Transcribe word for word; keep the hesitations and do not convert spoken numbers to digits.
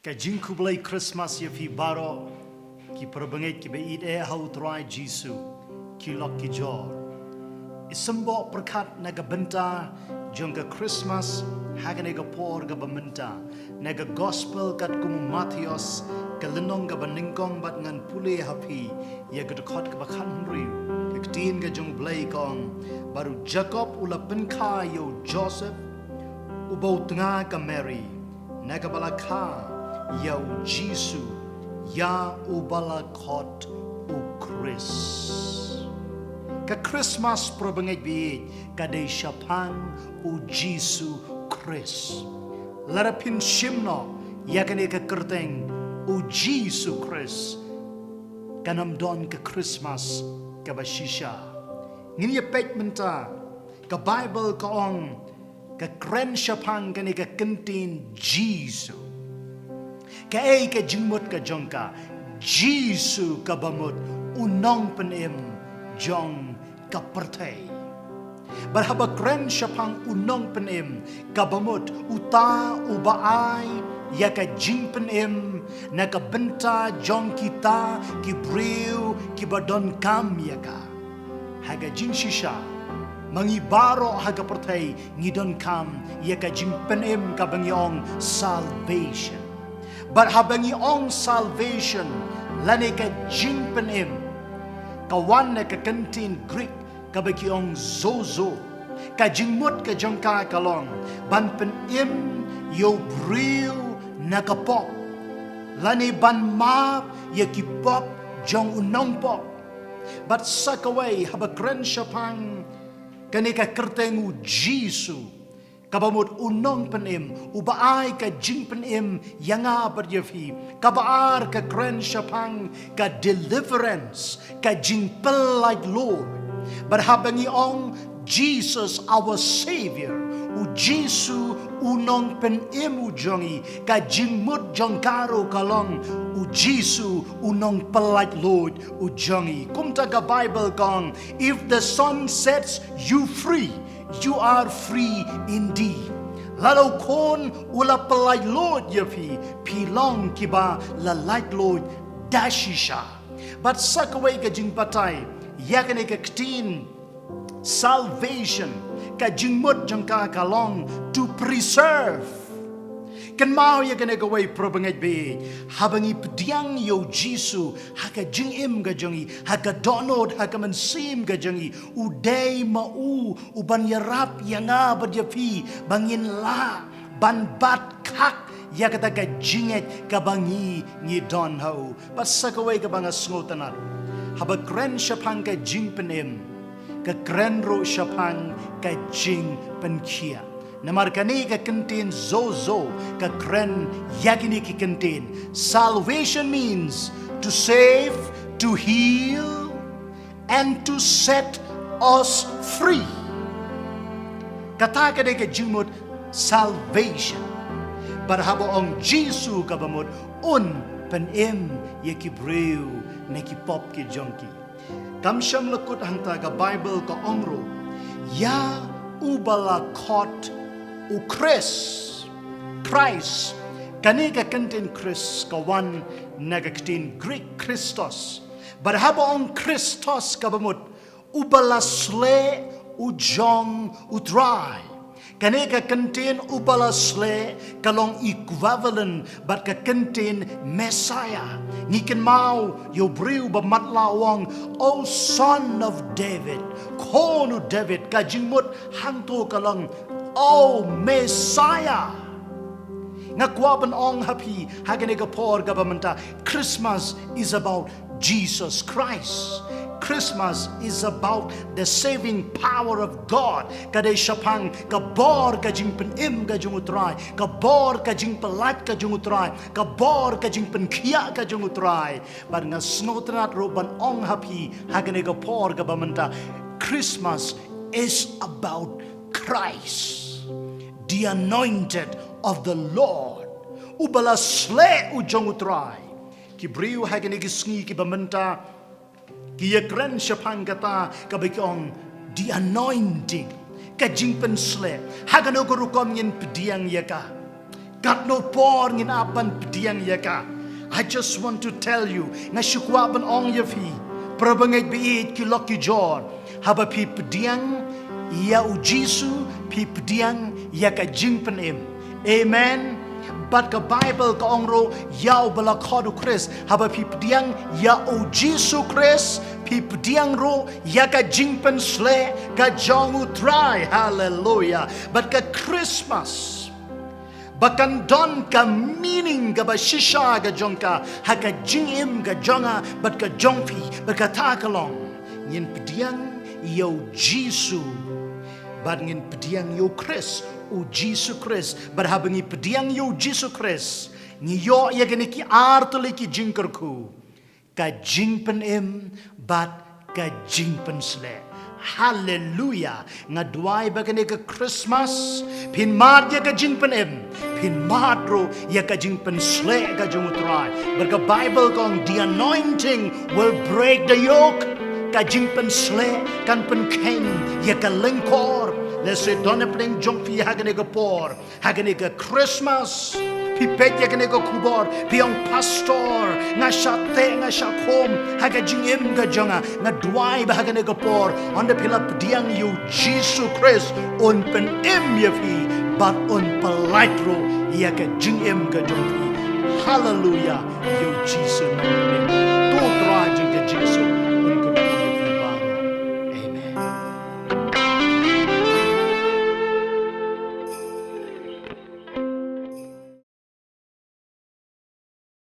Ka jingkhublei Christmas ïa phi baroh, ki para bangeit kiba ïeit ha u Trai Jisu, ki lok ki jor. I symboh pyrkhat na ka bynta jong ka Christmas ha kane ka por kaba mynta, na ka Gospel katkum u Mathaios, ka lynnong kaba nyngkong, bad ngan pule ha phi ïa ka dkhot kaba khathynriew. Ka ktien ka jong U Blei ka ong: Bad u Jakob u la pynkha ïa u Joseph, uba u tnga ka Mari, na kaba la kha ïa u Jisu, ïa uba la khot u Khrist. Ka Christmas, para bangeit ba ïeit, ka dei shaphang u Jisu Khrist. Lada phin shim noh ïa kane ka kyrteng, u Jisu Khrist, kan ym don ka Christmas kaba shisha. Ngin ïa peit mynta, ka Baibl ka ong, ka kren shaphang kane ka kyntien Jisu. Kaei ka jingmut ka jong ka? Jisu kaba mut u nongpynim jong ka pyrthei. Bad haba kren shaphang u nongpynim, kaba mut uta uba ai ïa ka jingpynim na ka bynta jong kita ki briew kiba donkam ïa ka. Ha ka jingshisha, ma ngi baroh ha ka pyrthei ngi donkam ïa ka jingpynim kaba ngi ong salvation. Bad haba ngi ong salvation, lane ka jingpynim, ka wan na ka kyntien Greek kaba ki ong sozo. Ka jingmut ka jong ka ka long ban pynim ïa u briew na ka pop, lane ban map ïa ki pop jong u nongpop. Bad sa kawei, haba kren shaphang kane ka kyrteng u Jisu, kaba mut u nongpynim, uba ai ka jingpynim ïa nga bad ïa phi. Kaba ar, ka kren shaphang ka deliverance, ka jingpyllait luid. Bad haba ngi ong Jesus our Savior, u Jisu u nongpynim u jong ngi, ka jingmut jong ka ruh ka long u Jisu u nongpyllait luid u jong ngi. Kumta ka Baibl ka ong, "If the Son sets you free, you are free indeed." Lada u Khun u la pyllait luid ïa phi, phi long kiba la lait luid da shisha. Bad sa kawei ka jingbatai ïa kane ka ktien salvation, ka jingmut jong ka ka long to preserve. Kynmaw ïa kane kawei, para bangeit ba ïeit, haba ngi pdiang ïa u Jisu ha ka jingim ka jong ngi, ha ka dohnud, ha ka mynsiem ka jong ngi, u dei ma u u ban ïarap ïa nga bad ïa phi ba ngin lah ban bat khak ïa kata ka jingngeit kaba ngi ngi don ha u. Bad sa kawei kaba nga sngewtynnat, haba kren shaphang ka jingpynim, ka kren ruh shaphang ka jingpynkhiah. Namar kane ka kyntien sozo ka kren ïa kine ki kyntien. Salvation means to save, to heal, and to set us free. Kata ka dei ka jingmut salvation. Bad haba ong Jisu, kaba mut un pynim ïa ki briew na ki pop ki jong ki. Kam shym la kut hangta, ka Baibl ka ong ruh ïa uba la khot u Khrist. Christ. Kane ka kyntien Khrist ka wan na ka ktien Greek Christos. Bad haba ong Christos, kaba mut uba la sleh u jong u Trai. Kane ka kyntien uba la sleh ka long equivalent bad ka kyntien Messiah. Ngi kynmaw ïa u briew ba matlah u ong, "O Son of David, Khun u David." Ka jingmut hangto ka long, "O Messiah." Nga kwah ban ong ha phi ha kane ka por kaba mynta, Christmas is about Jesus Christ. Christmas is about the saving power of God. Ka dei shaphang ka bor ka jingpynim ka jong u Trai, ka bor ka jingpyllait ka jong u Trai, ka bor ka jingpynkhiah ka jong u Trai. Bad nga sngewtynnat ruh ban ong ha phi ha kane ka por kaba mynta, Christmas is about Christ, the anointed of the Lord. Uba la sleh u jong u Trai. Ki briew ha kine ki sngi kiba mynta ki ïakren shaphang kata kaba ki ong the anointing, ka jingpynsleh. Ha kano ka rukom ngin pdiang ïa ka? Katno por ngin ap ban pdiang ïa ka? I just want to tell you, nga shu kwah ban ong ïa phi, para bangeit ba ïeit ki lok ki jor, haba phi pdiang ïa u Jisu, phi pdiang ïa ka jingpynim. Amen. Bad ka Bible ka ong ruh ïa uba la khot u Khrist, haba phi pdiang ïa u Jisu Khrist, phi pdiang ruh ïa ka jingpynsleh ka jong u Trai. Haleluya. Bad ka Christmas ba kan don ka meaning kaba shisha ka jong ka ha ka jingim ka jong nga bad ka jong phi, bad kata ka long, ngin pdiang ïa u Jisu bad ngin pdiang ïa u Khrist, u Jisu Khrist. Bad haba ngi pdiang ïa u Jisu Khrist, ngi ïoh ïa kine ki ar tylli ki jingkyrkhu: ka jingpynim bad ka jingpynsleh. Haleluya. Nga duwai ba kane ka Christmas phin mad ïa ka jingpynim, phin mad ruh ïa ka jingpynsleh ka jong u Trai. Bad ka Bible ka ong, the anointing will break the yoke. Ka jingpynsleh kan pynkheiñ ïa ka lyngkor. Lehse don hapdeng jong phi ha kane ka por, ha kane ka Christmas, phi peit ïa kane ka khubor, phi ong, "Pastor, nga shah teh, nga shah khum ha ka jingim ka jong nga." Nga duwai ba ha kane ka por, ynda phi la pdiang ïa u Jisu Khrist, un pynim ïa phi bad un pyllait ruh ïa ka jingim ka jong phi. Haleluya. Ïa u Jisu